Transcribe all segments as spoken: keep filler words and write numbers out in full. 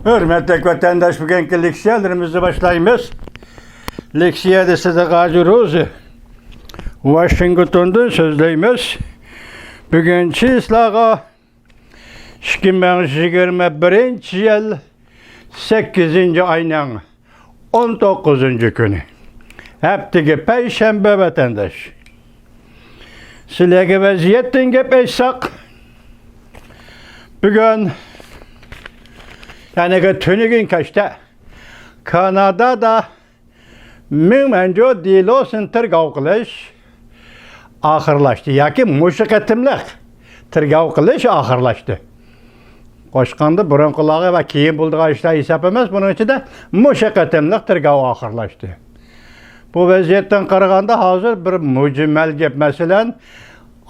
ھۆرمەتلىك ۋەتەنداش، بۈگۈنكى لېكسىيەلىرىمىزنى باشلايمىز. لېكسىيەدە سىدىق ھاجى روزى، ۋاشىنگتوندىن سۆزلەيمىز. بۈگۈن چىسلاغا ئىككى مىڭ يىگىرمە بىرىنچى يىل سەككىزىنچى ئاينىڭ ئون توققۇزىنچى كۈنى، ھەپتىگە پەيشەنبە ۋەتەنداش. سىلەرگە ۋەزىيەتتىن گەپ ئېيتساق، بۈگۈن، يەنى تۈنۈگۈن كەچتە كانادادا مىڭ ۋەنجۇ دېلوسىنى تېرگاۋ قىلىش ئاخىرلاشتى ياكى مۇشۇ قېتىملىق تېرگاۋ قىلىش ئاخىرلاشتى. قوشقاندا بۇرۇنقىلارغا ۋە كېيىن بولىدىغان ئىشلار ھېساب ئەمەس، بۇنىڭ ئىچىدە مۇشۇ قېتىملىق تېرگاۋ ئاخىرلاشتى. بۇ ۋەزىيەتتىن قارىغاندا ھازىر بىر مۇجمەل گەپ، مەسىلەن،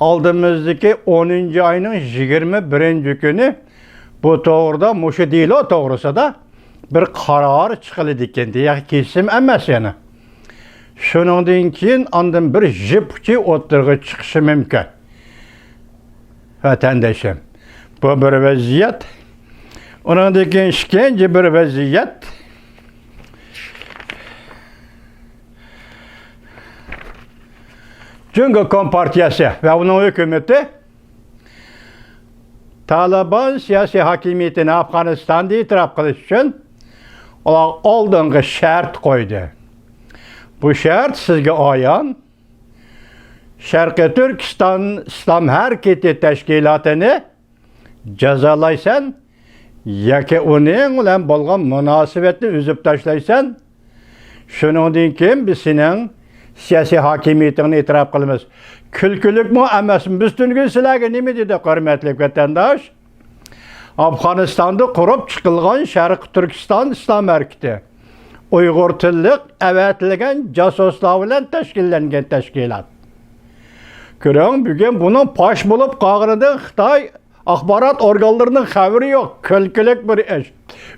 ئالدىمىزدىكى ئونىنچى ئاينىڭ يىگىرمە بىرىنچى كۈنى بۇ توغرىدا، مۇشۇ دېلو توغرىسىدا بىر قارار چىقىلىدىكەن، ياكى كېسىم ئەمەس يەنە. شۇنىڭدىن كېيىن ئاندىن بىر ژىپ ئۇچى ئوتتۇرىغا چىقىشى مۇمكىن. ۋەتەندىشىم، بۇ بىر ۋەزىيەت. ئۇنىڭدىن كېيىن ئىككىنچى بىر ۋەزىيەت. جۇڭگو كومپارتىيەسى ۋە ئۇنىڭ ھۆكۈمىتى تالىبان سىياسىي ھاكىمىيىتىنى ئافغانىستاندا ئېتىراپ قىلىش ئۈچۈن ئۇلار ئالدىنقى شەرت قويدى. بۇ شەرت سىزگە ئايان. شەرقىي تۈركىستان ئىسلام ھەرىكىتى تەشكىلاتىنى جازالايسەن ياكى ئۇنىڭ بىلەن بولغان مۇناسىۋەتنى ئۈزۈپ تاشلايسەن. شۇنىڭدىن كېيىن بىز سېنىڭ سىياسىي ھاكىمىيىتىڭنى ئېتىراپ قىلىمىز. كۈلكىلىكمۇ ئەمەسمۇ؟ بىز تۈنۈگۈن سىلەرگە نېمە دېدۇق، ھۆرمەتلىك ۋەتەنداش؟ ئافغانىستاندا قۇرۇپ چىقىلغان شەرقىي تۈركىستان ئىسلام ھەرىكىتى ئۇيغۇر تىللىق ئەۋەتىلگەن جاسۇسلار بىلەن تەشكىللەنگەن تەشكىلات. كۆرۈڭ، بۈگۈن بۇنىڭ پاش بولۇپ قالغىنىدىن خىتاي ئاخبارات ئورگانلىرىنىڭ خەۋىرى يوق. كۈلكىلىك بىر ئىش.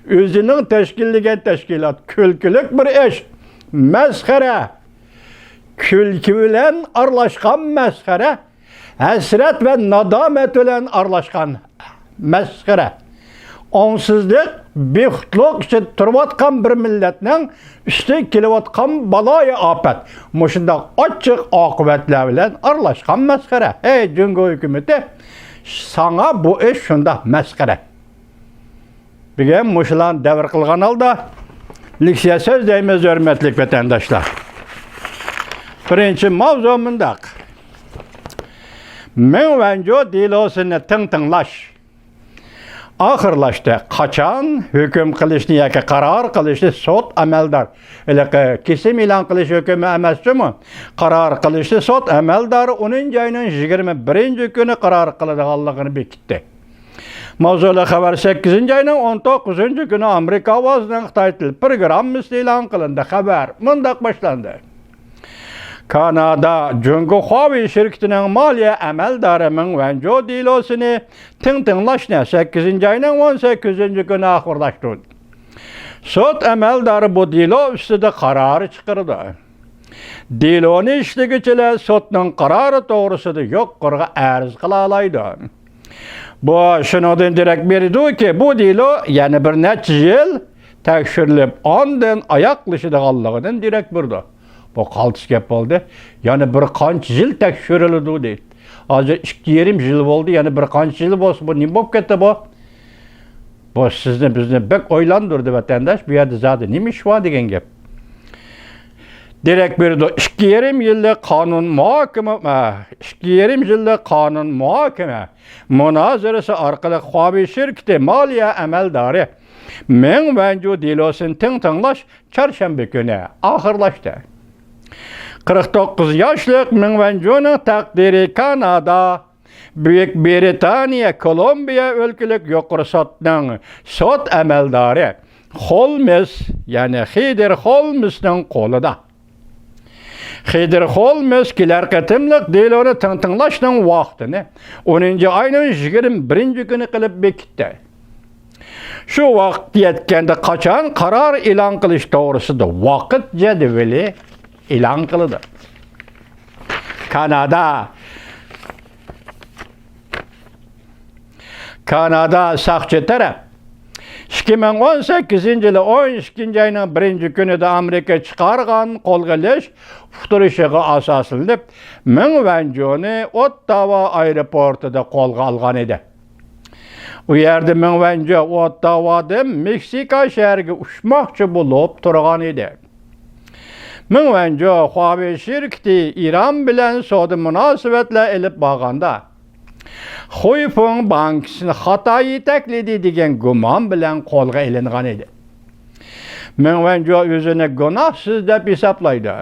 ئۆزىنىڭ تەشكىللىگەن تەشكىلات. كۈلكىلىك بىر ئىش. مەسخىرە. كۈلكە بىلەن ئارىلاشقان مەسخىرە. ھەسرەت ۋە نادامەت بىلەن ئارىلاشقان مەسخىرە. ئوڭسىزلىق، بىخۇدلۇق ئىچىدە تۇرۇۋاتقان بىر مىللەتنىڭ ئۈستىگە كېلىۋاتقان بالايىئاپەت، مۇشۇنداق ئاچچىق ئاقىۋەتلەر بىلەن ئارىلاشقان مەسخىرە. ھەي، جۇڭگو ھۆكۈمىتى، ساڭا بۇ ئىش شۇنداق مەسخىرە. بۈگۈن مۇشۇلارنى دەۋر قىلغان ھالدا لېكسىيە سۆزلەيمىز، ھۆرمەتلىك ۋەتەنداشلار. بىرىنچى ماۋزۇ مۇنداق. مىڭ ۋەنجۇ دېلوسىنى تىڭ تىڭلاش ئاخىرلاشتى. قاچان ھۆكۈم قىلىشنى ياكى قارار قىلىشنى سوت ئەمەلدار، ھېلىقى كېسىم ئېلان قىلىش ھۆكۈمى ئەمەس جۇمۇ، قارار قىلىشنى سوت ئەمەلدارى ئونىنچى ئاينىڭ يىگىرمە بىرىنچى كۈنى قارار قىلىدىغانلىقىنى بېكىتتى. ماۋزۇلۇق خەۋەر سەككىزىنچى ئاينىڭ ئون توققۇزىنچى كۈنى ئامېرىكا ئاۋازىنىڭ خىتاي تىل پروگراممىسىدا ئېلان قىلىندى. خەۋەر مۇنداق باشلاندى. كانادا جۇڭگو خۇاۋېي شىركىتىنىڭ مالىيە ئەمەلدارى مېڭ ۋەنجۇ دېلوسىنى تىڭ تىڭلاشنى سەككىزىنچى ئاينىڭ ئون سەككىزىنچى كۈنى ئاخىرلاشتۇردى. سوت ئەمەلدارى بۇ دېلو ئۈستىدە قارار چىقىرىدۇ. دېلونى ئىشلىگۈچىلەر سوتنىڭ قارارى توغرىسىدا يۇقىرىغا ئەرز قىلالايدۇ. بۇ شۇنىڭدىن دېرەك بېرىدۇكى، بۇ دېلو يەنە بىر نەچچە يىل تەكشۈرۈلۈپ، ئاندىن ئاياغلىشىدىغانلىقىدىن دېرەك بېرىدۇ. بۇ قالتىس گەپ بولدى. يەنە بىر قانچە يىل تەكشۈرۈلىدۇ دەيدۇ. ھازىر ئىككى يېرىم يىل بولدى، يەنە بىر قانچە يىل بولسا، بۇ نېمە بولۇپ كەتتى بۇ؟ بۇ سىزنى، بىزنى بەك ئويلاندۇردى، ۋەتەنداش. بۇ يەردە زادى نېمە ئىش بار دېگەن گەپ. دېرەك بېرىدۇ، ئىككى يېرىم يىللىق قانۇن مۇھاكىمە، ئە، ئىككى يېرىم يىللىق قانۇن مۇھاكىمە مۇنازىرىسى ئارقىلىق خۇاۋېي شىركىتى مالىيە ئەمەلدارى مېڭ ۋەنجۇ دېلوسىنى تىڭ تىڭلاش چارشەنبە كۈنى ئاخىرلاشتى. قىرىق توققۇز ياشلىق مېڭ ۋەنجۇنىڭ تەقدىرى كانادا، بۈيۈك برىتانىيە، كولومبىيە ئۆلكىلىك يۇقىرى سوتنىڭ سوت ئەمەلدارى خولمىس، يەنى خىدىر خولمىسنىڭ قولىدا. خىدىر خولمىس كېلەر قېتىملىق دېلونى تىڭ تىڭلاشنىڭ ۋاقتىنى ئونىنچى ئاينىڭ يىگىرمە بىرىنچى كۈنى قىلىپ بېكىتتى. شۇ ۋاقىت يەتكەندە قاچان قارار ئېلان قىلىش توغرىسىدا ۋاقىت جەدۋىلى ئېلان قىلىدۇ. كانادا، كانادا ساقچى تەرەپ ئىككى مىڭ ئون سەككىزىنچى يىلى ئون ئىككىنچى ئاينىڭ بىرىنچى كۈنىدە ئامېرىكا چىقارغان قولغا ئېلىش ئۇقتۇرۇشىغا ئاساسلىنىپ، مېڭ ۋەنجۇنى ئوتتاۋا ئايروپورتىدا قولغا ئالغان ئىدى. ئۇ يەردە مېڭ ۋەنجۇ ئوتتاۋادىن مېكسىكا شەھىرىگە ئۇچماقچى بولۇپ تۇرغان ئىدى. مېڭ ۋەنجۇ خۇاۋېي شىركىتى ئىران بىلەن سودا مۇناسىۋەتلەر ئېلىپ بارغاندا، خۇيفېڭ بانكىسىنى خاتا يېتەكلىدى دېگەن گۇمان بىلەن قولغا ئېلىنغان ئىدى. مېڭ ۋەنجۇ ئۆزىنى گۇناھسىز دەپ ھېسابلايدۇ.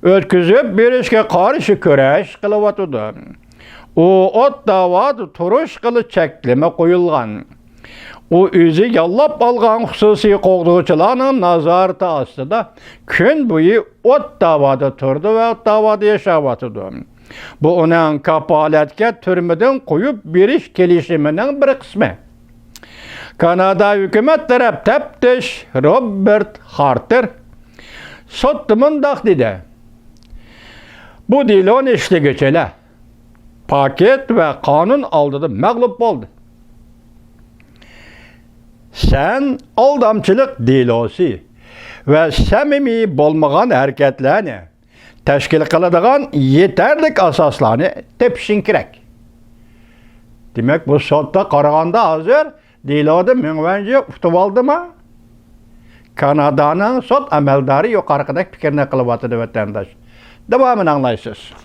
ئۆتكۈزۈپ بېرىشكە قارشى كۈرەش قىلىۋاتىدۇ. ئۇ ئوتتاۋادا تۇرۇشقىلا چەكلىمە قويۇلغان. ئۇ ئۆزى ياللاپ ئالغان خۇسۇسىي قوغدىغۇچىلارنىڭ نازارىتى ئاستىدا كۈن بويى ئوتتاۋادا تۇرىدۇ ۋە ئوتتاۋادا ياشاۋاتىدۇ. بۇ ئۇنىڭ كاپالەتكە تۈرمىدىن قويۇپ بېرىش كېلىشىمىنىڭ بىر قىسمى. كانادا ھۆكۈمەت تەرەپ تەپتىش روبېرت خارتېر سوتتا مۇنداق دېدى: «بۇ دېلونى ئىشلىگۈچىلەر پاكىت ۋە قانۇن ئالدىدا مەغلۇپ بولدى. سەن ئالدامچىلىق دېلوسى ۋە سەمىمىي بولمىغان ھەرىكەتلەرنى تەشكىل قىلىدىغان يېتەرلىك ئاساسلارنى تېپىشىڭ كېرەك.» دېمەك، بۇ سوتتا قارىغاندا ھازىر دېلودا مېڭ ۋەنجى ئۇتۇۋالدىما؟ كانادانىڭ سوت ئەمەلدارى يۇقىرىقىدەك پىكىرنى قىلىۋاتىدۇ، ۋەتەنداش. داۋامىنى ئاڭلايسىز.